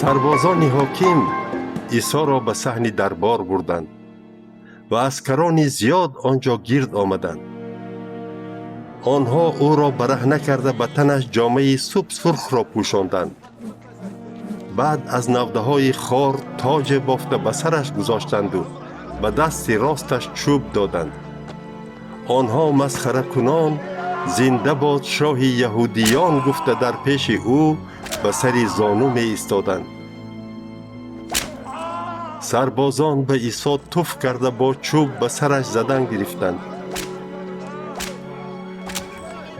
Сарбозони ҳоким Исоро ба саҳни дарбор бурданд ва аскарони зиёд он ҷо гирд омаданд. Онҳо ӯро бараҳна карда ба танаш ҷомаи субсурхро пӯшонданд. Баъд аз навдаҳои хор тоҷе бофта ба сараш гузоштанду ба дасти росташ чӯб доданд. Онҳо масхаракунон «Зинда бод шоҳи яҳудиён» гуфта дар пеши ӯ ба сари зону меистоданд. Сарбозон ба Исо туф карда бо чӯб ба сараш задан гирифтанд.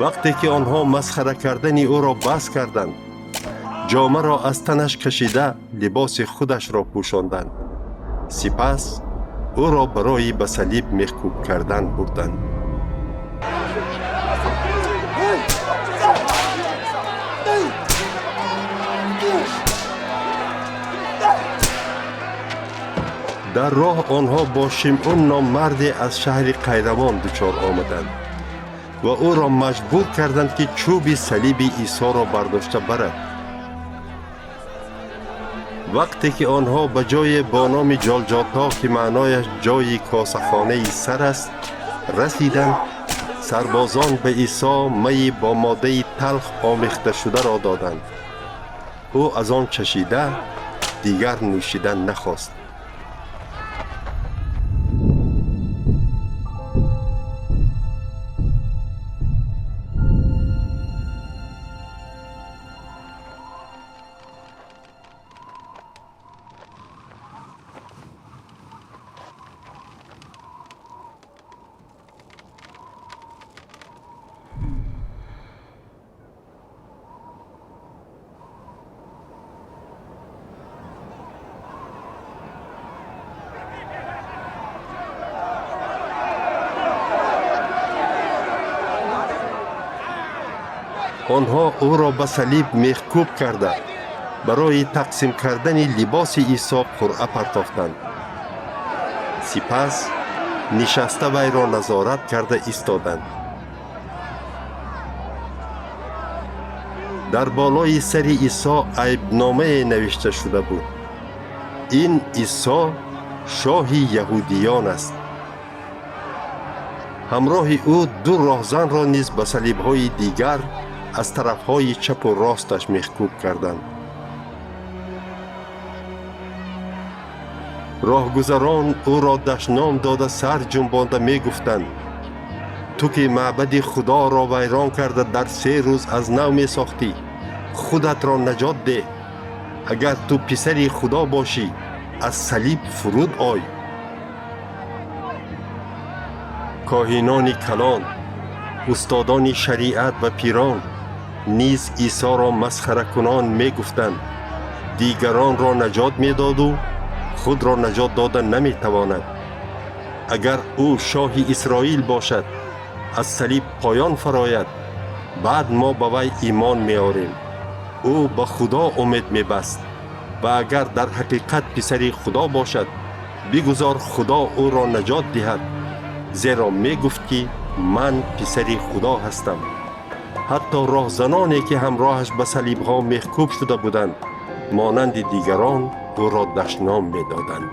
Вақте ки онҳо масхара кардани ӯро бас карданд, ҷомаро аз танаш кашида либоси худашро пӯшонданд. Сипас ӯро барои ба салиб мехкӯб кардан бурданд. Дар роҳ онҳо бо Шимъун ном марде аз шаҳри Қайравон дучор омаданд ва ӯро маҷбур карданд, ки чӯби салиби Исоро бардошта барад. Вақте ки онҳо ба ҷое бо номи Ҷолҷото, ки маънояш ҷойи косахонаи сар аст, расиданд, сарбозон ба Исо майи бо моддаи талх омехташударо доданд. Ӯ аз он чашида, дигар нӯшидан нахост. Онҳо ӯро ба салиб мехкӯб карда, барои тақсим кардани либоси Исо қуръа партофтанд. Сипас нишаста вайро назорат карда истоданд. Дар болои сари Исо айбномае навишта шуда буд: «Ин Исо шоҳи яҳудиён аст». Ҳамроҳи ӯ ду роҳзанро низ ба салибҳои дигар аз тарафҳои чапу росташ мехкӯб карданд. Роҳгузарон ӯро дашном дода, сар ҷунбонда мегуфтанд: «Ту ки маъбади Худоро вайрон карда, дар 3 рӯз аз нав месохтӣ, худатро наҷот деҳ. Агар ту писари Худо бошӣ, аз салиб фуруд ой». Коҳинони калон, устодони шариат ва пирон низ Исоро масхаракунон мегуфтанд: «Дигаронро наҷот медоду худро наҷот дода наметавонад. Агар ӯ шоҳи Исроил бошад, аз салиб поён фарояд, баъд мо ба вай имон меорем. Ӯ ба Худо умед мебаст ва агар дар ҳақиқат писари Худо бошад, бигузор Худо ӯро наҷот диҳад, зеро мегуфт, ки ман писари Худо ҳастам». Ҳатто роҳзаноне, ки ҳамроҳаш ба салибҳо мехкӯб шуда буданд, монанди дигарон ӯро дашном медоданд.